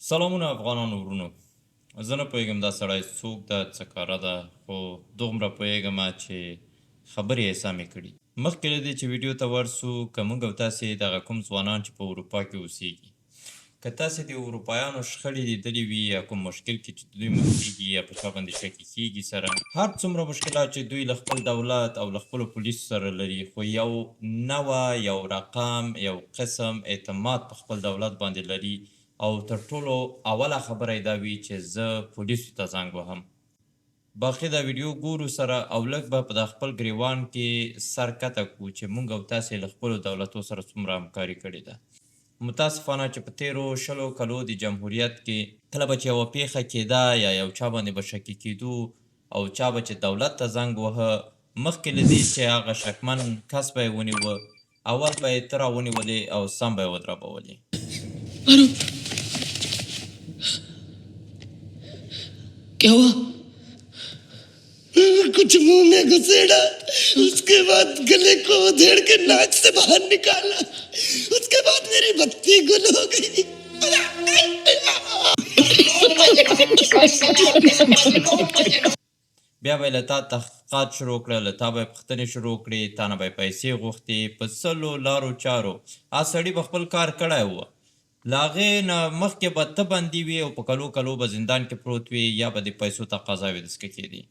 سلامونه افغانانو ورونو زه نه پوهېږم دا سړی څوک ده څه کاره ده خو دومره پوهېږم چې خبرې یې سمې کړي. مخکې له دې چې ویډیو ته ورسو که موږ او تاسې دغه کوم ځوانان چې په اروپا کې اوسیږي که تاسې د اروپایانو شخړې لیدلې وي یا کوم مشکل کې چې دوی مخ کیږي یا په چا باندې شکي کیږي سره هر څومره مشکلات چې دوی له خپل دولت او له خپلو پولیسو سره لري خو یو نوع یو رقم یو قسم اعتماد په خپل دولت باندې لري او تر ټولو اوله خبره یې دا وي چې زه پولیسو ته زنګ وهم. باقي دا ویډیو ګورو سره او لږ به په دا خپل ګریوان کې سر کته کړو چې مونږ او تاسې له خپلو دولتو سره څومره همکاري کړې ده. متاسفانه چې په تیرو شلو کلو د جمهوریت کې کله به چې یوه پیښه کیده یا یو چا باندې به شکي کیدو او چا به چې دولت ته زنګ وهه مخکې له دې چې هغه شکمن کس به یې ونیوه اول به یې ته راونیولې او سم به یې ودربولې. ارو क्या हुआ कुछ मुंह में घुसेड़ा, उसके बाद गले को उधेड़ के नाक से बाहर निकाला, उसके बाद मेरी बत्ती गुल हो गई। بیا به یې له تا تحقیقات شروع کړه، له تا به یې پوښتنې شروع کړې، تا نه به یې پیسې غوښتې، په سلو لارو چارو هغه سړي به خپل کار کړی و، له هغې نه مخکې به ته بندي وې او په کلو کلو به زندان کې پروت وې یا به د پیسو تقاضاوې درڅخه کېدې.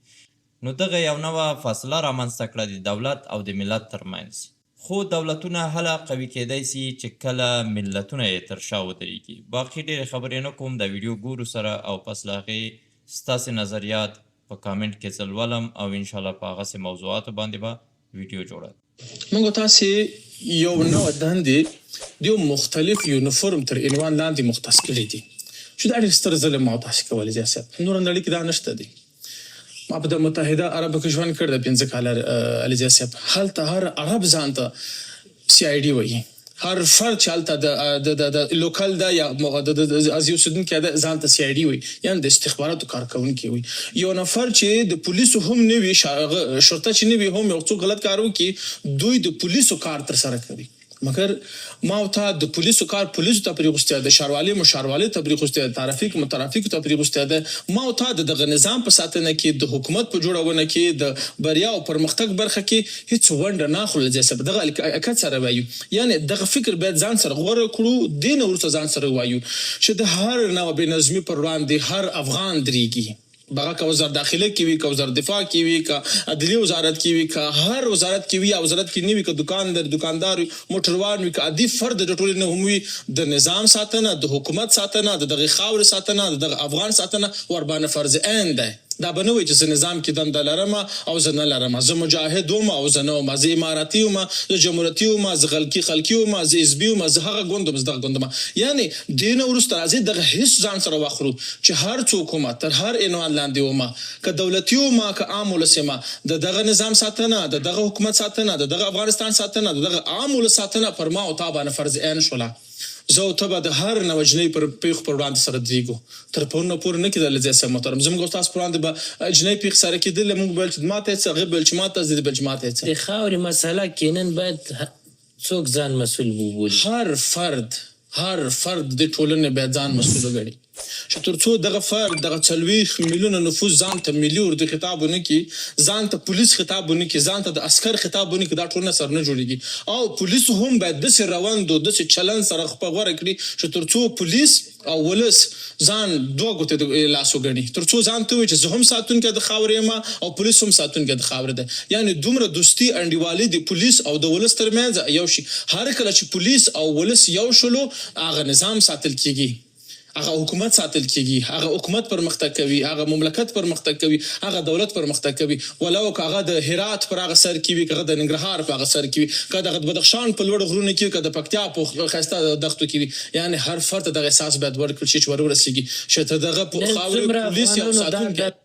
نو دغه یو نوع فاصله رامنځته کړه د دولت او د ملت ترمنځ. خو دولتونه هله قوي کېدای سي چې کله ملتونه یې تر شا ودرېږي. باقي ډېرې خبرې نه کوم، دا ویډیو ګورو سره او پس له هغې ستاسې نظریات په کامنټ کې زه لولم او انشاالله په هغسې موضوعاتو باندې به ویډیو جوړه کړم. موږ او تاسې یو نوع دندې د یو مختلف یونیفورم تر عنوان لاندې مختص کړي دي چې دا ډېر ستر ظلم ما او تاسې کولی دی صاحب نوره نړۍ کې دا نشته دی. ما په د متحده عربو کې ژوند کړی دی پنځه کاله علیزی صاحب هلته هر عرب ځان ته سی آی ډي وایي هر فرد چې هلته د د د د لوکل ده یا د د ځای اوسیدونکی ده ځان ته سی آی ډي وایي یعنی د استخباراتو کارکوونکی وایي یو نفر چې د پولیسو هم نه وي شرطه چې نه وي هم یو څوک غلط کار وکړي دوی د پولیسو کار ترسره کوي. مګر ما او تا د پولیسو کار پولیسو ته پریغوستی ده، ښاروالۍ مو ښاروالۍ ته پریغوستی ده، ترافیک مو ترافیکو ته پریغوستی ده، ما او تا د دغه نظام په ساتنه کې، د حکومت په جوړونه کې، د بریا او پرمختګ برخه کې هیڅ ونډه نه اخلو له ځای سره دغه حقیقت سره وایو، یعنې دغه فکر باید ځان سره غوره کړو، دې نه وروسته ځان سره ووایو چې د هر نوع بې نظمي پر وړاندې هر افغان دریږي. هغه که وزارت داخله کې وي، که وزارت دفاع کې وي، که عدلي وزارت کې وي، که هر وزارت کې وي یا وزارت کې نه وي، که دوکان لري، دوکاندار وي، موټروان وي، که عادي فرد د ټولنې هم وي، د نظام ساتنه، د حکومت ساتنه، د دغې خاورې ساتنه، د دغه افغان ساتنه ورباندې فرض عین دی. دا به نه وایي چې زه نظام کې دنده لرم او زه نه لرم، زه مجاهد وم او زه نه وم، زه امارتي وم، زه جمهورتي وم، زه غلکي خلکي وم، زه حزبي وم، زه هغه ګوند وم، زه دغه ګوند وم. یعنې دې نه وروسته راځئ دغه حس ځان سره واخلو چې هر څوک ومه، تر هر عنوان لاندې ومه، که دولتي ومه، که عام ولس یمه، د دغه نظام ساتنه، د دغه حکومت ساتنه، د دغه افغانستان ساتنه، د دغه عام ولس ساتنه پر ما او تا باندې فرض عین شوله. زه او ته به د هر نوع جنایي پر پېښو پر وړاندې سره درېږو. تر پرونه پورې نه کېدل له صاحب محترم زموږ او ستاسو پر وړاندې به جنایي پېښې سره کېدلې، موږ به ویل چې ما ته یې څه، هغه به ویل چې ما ته څه، دې به ویل چې ما ته یې څه. د خاورې مسئله کې نن باید څوک ځان مسؤل وبولي؟ هر فرد هر فرد د دې ټولنې باید ځان مسؤل وګڼي چې تر څو دغه فرد دغه 40 میلیونه نفوس ځان ته ملي اردو خطاب ونه کړي، ځان ته پولیس خطاب ونه کړي، ځان ته د عسکر خطاب ونه کړي دا ټولنه سره نه جوړیږي او پولیس هم باید داسې روند او داسې چلند سره خپل غوره کړي چې تر څو پولیس او ولس ځان دوه ګوتې د لاس وګڼي تر څو ځان ته ووایي چې زه هم ساتونکی د خاورې یم او پولیس هم ساتونکی د خاورې دی یعنې دومره دوستي انډیوالي د پولیس او د ولس ترمنځ یو شي هر کله چې پولیس او ولس یو شولو هغه نظام ساتل کیږي هغه حکومت ساتل کیږي هغه حکومت پرمختګ کوي هغه مملکت پرمختګ کوي هغه دولت پرمختګ کوي ولو که هغه د هرات پر هغه سر کې وي که هغه د ننګرهار په هغه سر کې وي که د بدخشان په لوړو غرونو کې وي که د پکتیا په ښایسته دښتو کې وي یعنې هر فرد ته دغه احساس باید ورکړل شي چې ور ورسیږي چې تر دغه نن خاورې څومره پولیس یو افغانانو دا ساتونکی.